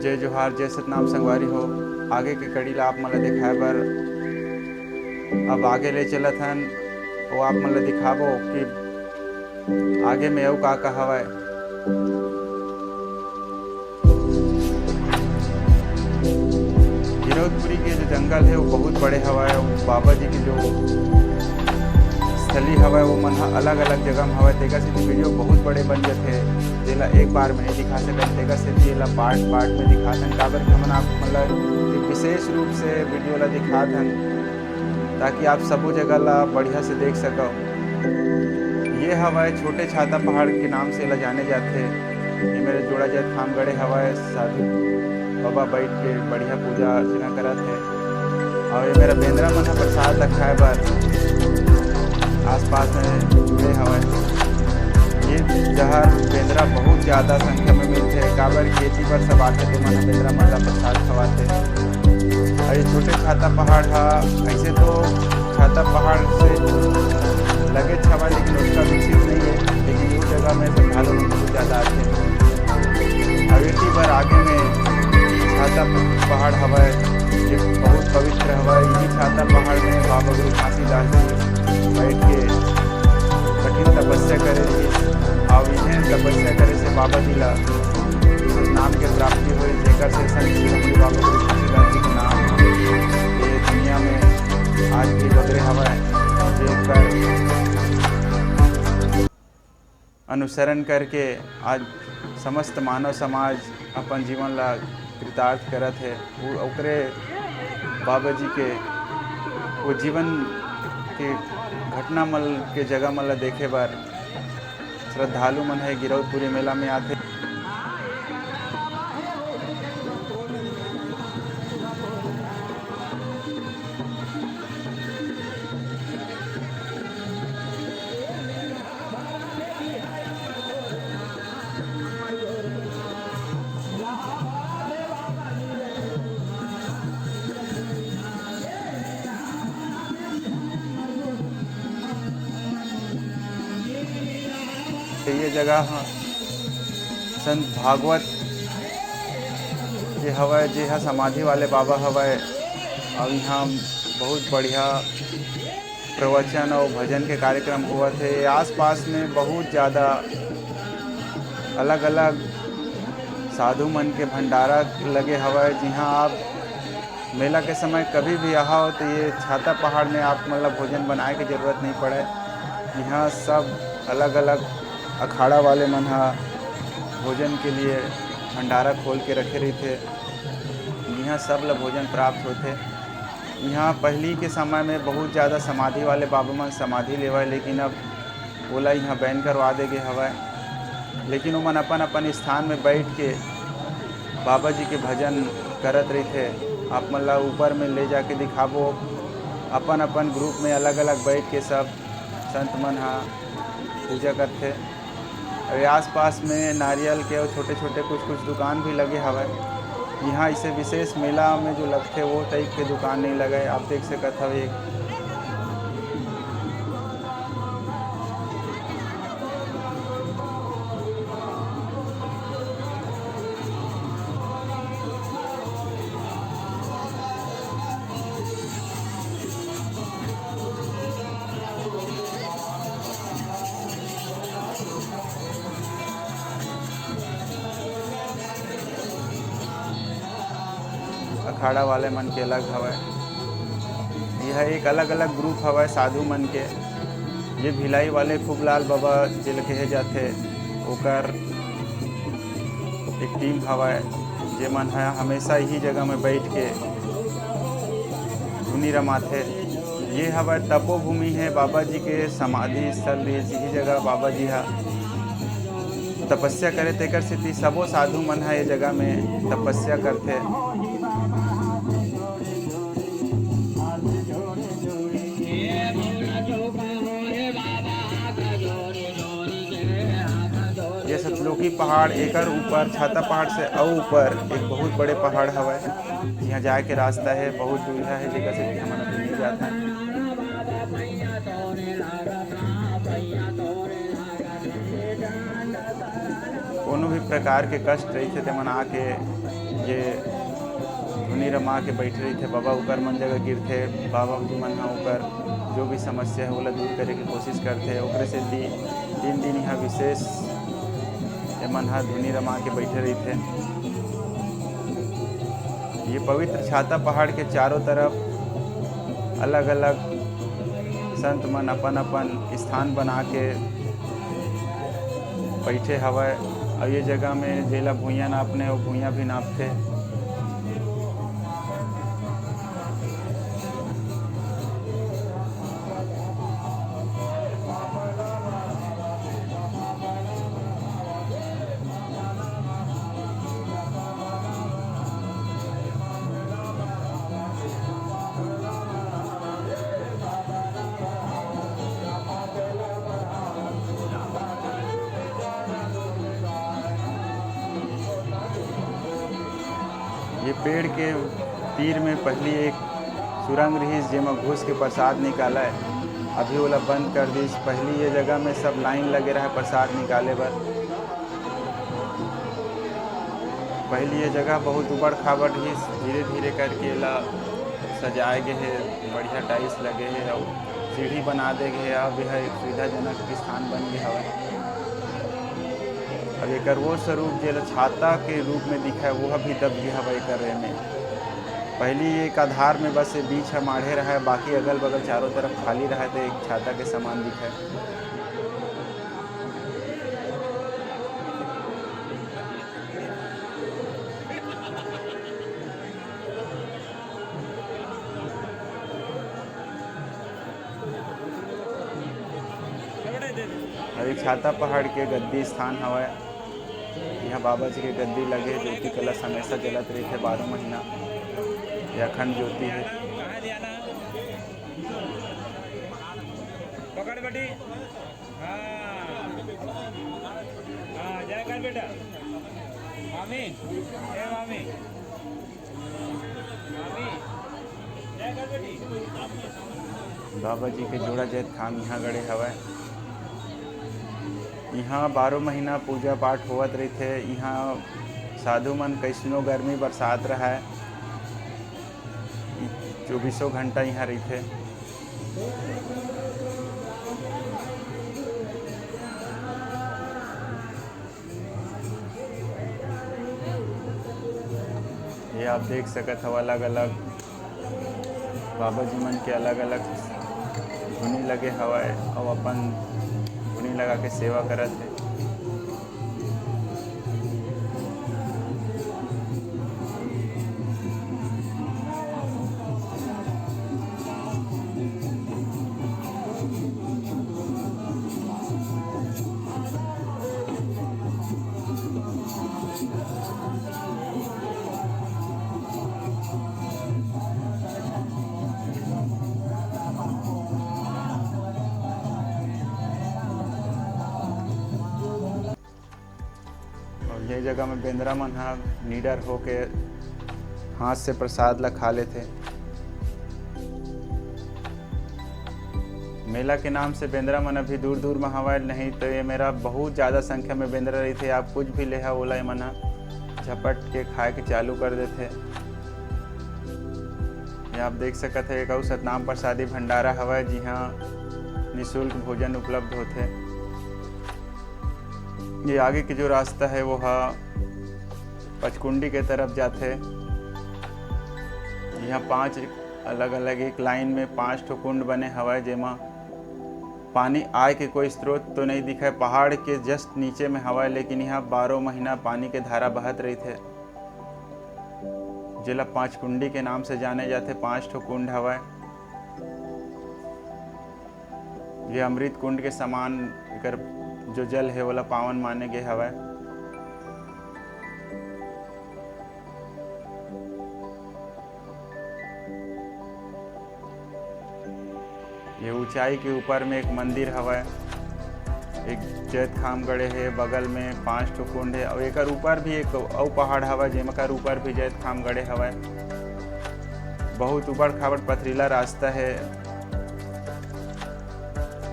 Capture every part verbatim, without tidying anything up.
जय जोहार, जय सतनाम संगवारी हो। आगे के कड़ी ला आप मन ला दिखाए बर अब आगे ले चलत हन, वो आप मन ला दिखाबो कि आगे में अउ का का हवय। गिरौदपुरी के जो जंगल है वो बहुत बड़े हवय। बाबा जी के जो स्थली हवय वो मन ह अलग-अलग जगह म हवय, तेकर सेती वीडियो बहुत बड़े बन जथे, जेला एक बार में नहीं दिखा सकत, तेकर सेती एला पार्ट पार्ट में दिखात हन, काबर कि हमन आप मतलब कि विशेष रूप से वीडियो ला दिखात हन, ताकि आप सबो जगह ला बढ़िया से देख सकव। ये हवय छोटे छाता पहाड़ के नाम से एला जाने जाथे। ये मेरे जोड़ा जैतखाम गड़े हवय, साधु बाबा बैठ के बढ़िया पूजा अर्चना करत हे। और ये मेरा बेंदरा मन ह प्रसाद ला खाए बर आसपास में जुड़े हवय। ये डहर बेंदरा बहुत ज्यादा संख्या में मिलथे, काबर खेती बर सब आथे, ते मन ह बेंदरा मन ला प्रसाद खवाथे। और ये छोटे छाता पहाड़ हा, ऐसे तो छाता पहाड़ से लगे हवय, लेकिन उतना विकसित नहीं है, लेकिन ये जगह में श्रद्धालु मन बहुत ज्यादा आथे। अवेती बर आगे में छाता पहाड़ हवय, ये बहुत पवित्र हवय। यही छाता पहाड़ में बाबा गुरु घासीदास जी बैठ के कठिन तपस्या करे रहिस, और इन्हें तपस्या करे से बाबा जी ला नाम के प्राप्ति होय, जेकर से संत शिरोमणि बाबा गुरु घासीदास जी के नाम ये दुनिया में आज भी बगरे हवय, जेकर अनुसरण करके आज समस्त मानव समाज अपन जीवन ला कृतार्थ करत हे। उ-, ओकरे बाबा जी के वो जीवन के घटना मन के जगह मन ला देखे बर श्रद्धालु मन ह गिरौदपुरी मेला में आथे। ये जगह ह संत भागवत जे हवय, जे ह समाधि वाले बाबा हवय, अउ इहाँ बहुत बढ़िया प्रवचन अउ भजन के कार्यक्रम होवत हे। आसपास में बहुत ज़्यादा अलग-अलग साधु मन के भंडारा लगे हवय, जिहाँ आप मेला के समय कभी भी आहव, तो ये छाता पहाड़ में आप मन ला भोजन बनाए के जरूरत नहीं पड़े। यहाँ सब अलग-अलग अखाड़ा वाले मन ह भोजन के लिए भंडारा खोल के रखे रहिथे। यहाँ सब ला भोजन प्राप्त होथे। यहाँ पहली के समय में बहुत ज़्यादा समाधि वाले बाबा मन समाधि लेवय, लेकिन अब ओला इहाँ बैन करवा दे गे हवय। लेकिन ओमन अपन-अपन स्थान में बैठ के बाबा जी के भजन करत रहिथे। आप मन ला ऊपर में ले जाके दिखाबो, अपन-अपन group में अलग-अलग बैठ के सब संत मन ह पूजा करथे। अउ आसपास में नारियल के अउ छोटे-छोटे कुछ-कुछ दुकान भी लगे हवय। इहाँ इसे विशेष मेला में जो लगथे, वो type के दुकान नहीं लगे। आप देख सकत हव एक अखाड़ा वाले मन के अलग हवय। यह एक अलग-अलग group हवय साधु मन के। ये भिलाई वाले खूबलाल बाबा जेला कहे जाथे, ओकर एक team हवय, जे मन ह हमेशा इही जगह में बैठ के धुनी रमाथे। ये हवय तपोभूमि, हे बाबा जी के समाधि स्थल रहिस, इही जगह बाबा जी ह तपस्या करे, तेकर सेती सबो साधु मन ह ये जगह में तपस्या करथे। ये सतलोकी पहाड़, एकर ऊपर छाता पहाड़ से अउ ऊपर एक बहुत बड़े पहाड़ हवय, जिहाँ जाए के रास्ता हे, बहुत दूरिहा हे, जेकर सेती हमन अभी नहीं जात हन। कोनो भी प्रकार के कष्ट रहिथे, तेमन आके ये धुनी रमा के बैठे रहिथे, बाबा ओकर मन जगह गिरथे, बाबा जी मन ह ओकर जो भी समस्या हे, ओला दूर करे के कोशिश करथे। ओकरे सेती तीन दिन यहाँ विशेष ये मन ह धुनी रमा के बैठे रहिथे। ये पवित्र छाता पहाड़ के चारों तरफ अलग-अलग संत मन अपन-अपन स्थान बना के बैठे हवय। अउ ये जगह में जेला भुइयां नापने, वो भुइयां भी नापथे। ये पेड़ के तीर में पहली एक सुरंग रिहिस, जेमा घुस के प्रसाद निकालय। अभी ओला बंद कर दिस। पहली ये जगह में सब लाइन लगे रहा प्रसाद निकाले बर। पहली ये जगह बहुत उबड़ खाबड़ रिहिस, धीरे धीरे करके एला सजाए गे हे, बढ़िया टाइल्स लगे हे अउ सीढ़ी बना दे गे हे। अब यह एक सुविधाजनक स्थान बन गे हवय। अब एकर वो स्वरूप जेला छाता के रूप में दिखय, वो भी दब गे हवय एकर में। पहली एक आधार में बस ये बीच ह माढ़े रहय, बाकी अगल बगल चारों तरफ खाली रहय, तो एक छाता के समान दिखय। अरे, छाता पहाड़ के गद्दी स्थान हवय। यहाँ बाबा जी के गद्दी लगे, ज्योति कलश हमेशा जलत रहिथे बारह महीना। ये अखंड ज्योति हे। पकड़ बेटी। हाँ। हाँ, जय कर बेटा। मामी, ए मामी। मामी, जय कर बेटी। बाबा जी के जोड़ा जैतखाम इहाँ गड़े हवय। इहाँ बारह महीना पूजा पाठ होवत रहिथे। इहाँ साधु मन कइसनो गर्मी बरसात रहय, चौबीसों घंटा इहाँ रहिथे। ये आप देख सकत हव, अलग-अलग बाबा जी मन के अलग-अलग धुनी लगे हवय, अउ अपन धुनी लगा के सेवा करत हे। अउ ये जगह में बेंदरा मन ह निडर होके हाथ से प्रसाद ला खा लेथे। मेला के नाम से बेंदरा मन अभी दूर-दूर म हवय, नहीं तो ये मेरा बहुत ज्यादा संख्या में बेंदरा रहिथे। आप कुछ भी लेहा, ओला ये मन ह झपट के खाए के चालू कर देथे। ये आप देख सकत हे, एक अउ सतनाम प्रसादी भंडारा हवय, जिहां निशुल्क भोजन उपलब्ध होथे। ये आगे के जो रास्ता है, वो हा पचकुंडी के तरफ जाथे। यहाँ पांच अलग-अलग, एक लाइन में पांच ठो कुंड बने हवय, जेमा पानी आय के कोई स्रोत तो नहीं दिखय। पहाड़ के just नीचे में हवय, लेकिन यहाँ बारह महीना पानी के धारा बहत रहिथे, जेला पांच कुंडी के नाम से जाने जाथे। पांच ठो कुंड हवय। ये अमृत कुंड के समान एकर जो जल हे, ओला पावन माने गे हवय। ये ऊंचाई के ऊपर में एक मंदिर हवय, एक जैतखाम गड़े हे, बगल में पांच ठो कुंड हे, अउ एकर ऊपर भी एक अउ पहाड़ हवय, जेमकर ऊपर भी जैतखाम गड़े हवय। बहुत उबड़ खाबड़ पथरीला रास्ता हे,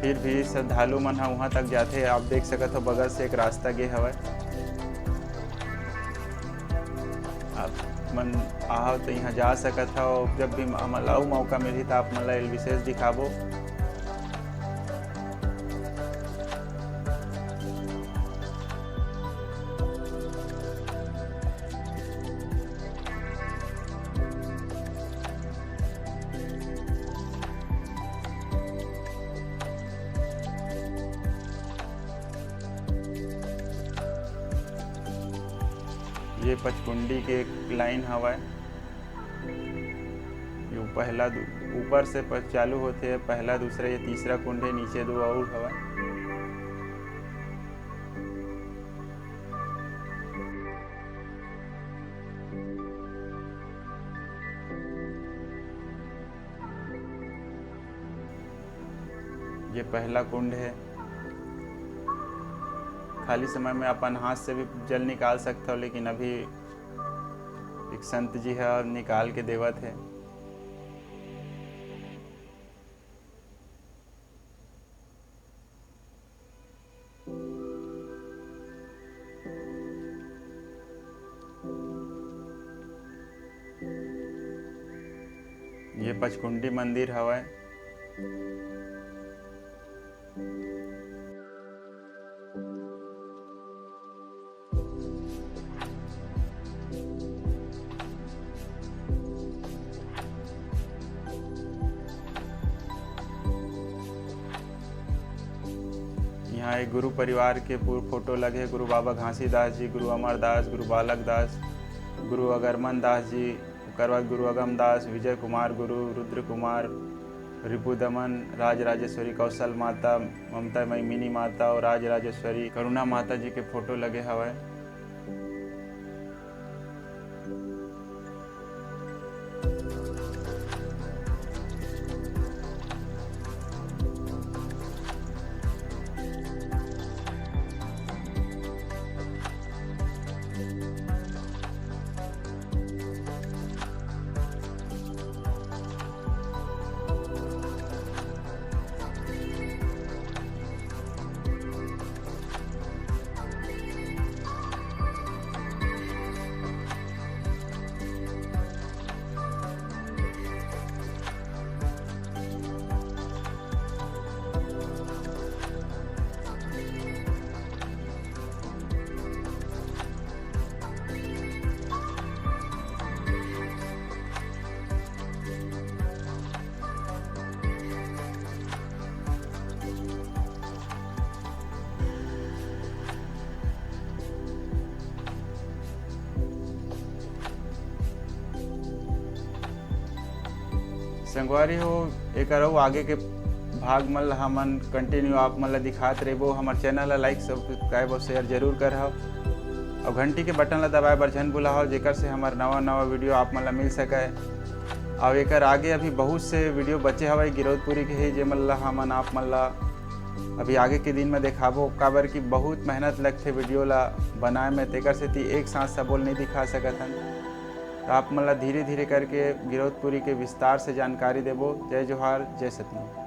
फिर भी श्रद्धालु मन ह उहाँ तक जाथे। आप देख सकत हो, बगल से एक रास्ता गे हवय। आ, मन आहव तो यहाँ जा सकत हव। जब भी हमन ला अउ मौका मिलही, तो आप मन ला एला विशेष दिखाबो। ये पचकुंडी के एक लाइन हवय। ये पहला दू-, ऊपर से प-, चालू होथे, पहला, दूसरा, ये तीसरा कुंड हे, नीचे दो और हवय। ये पहला कुंड हे। खाली समय में अपन हाथ से भी जल निकाल सकथव, लेकिन अभी एक संत जी ह निकाल के देवत हे। ये पचकुंडी मंदिर हवय। यहाँ एक गुरु परिवार के पूरा फोटो लगे हे, गुरु बाबा घासीदास जी, गुरु अमरदास, गुरु बालक दास, गुरु अगरमन दास जी, ओकर बाद गुरु अगम दास, विजय कुमार गुरु, रुद्र कुमार, रिपु दमन, राज राजेश्वरी, कौशल माता, ममता मई, मिनी माता और राज राजेश्वरी, करुणा माता जी के फोटो लगे हवय। संगवारी हो, एकर अउ आगे के भाग मन ल हमन continue आप मन ल दिखात रहिबो। हमर channel ल like, subscribe और share जरूर करहव, और घंटी के button ल दबाए बर झन भुलाहव, जेकर से हमर नवा नवा video आप मन ल मिल सकय। और एकर आगे अभी बहुत से video बचे हवय गिरौदपुरी के ही, जेमन ल हमन आप मन ल अभी आगे के दिन में देखाबो, काबर कि बहुत मेहनत लगथे video ला बनाए में, तेकर सेती एक साथ सबो ल नइ दिखा सकत हन। त आप मन ला धीरे-धीरे करके गिरौदपुरी के विस्तार से जानकारी देबो। जय जोहार, जय सतनाम।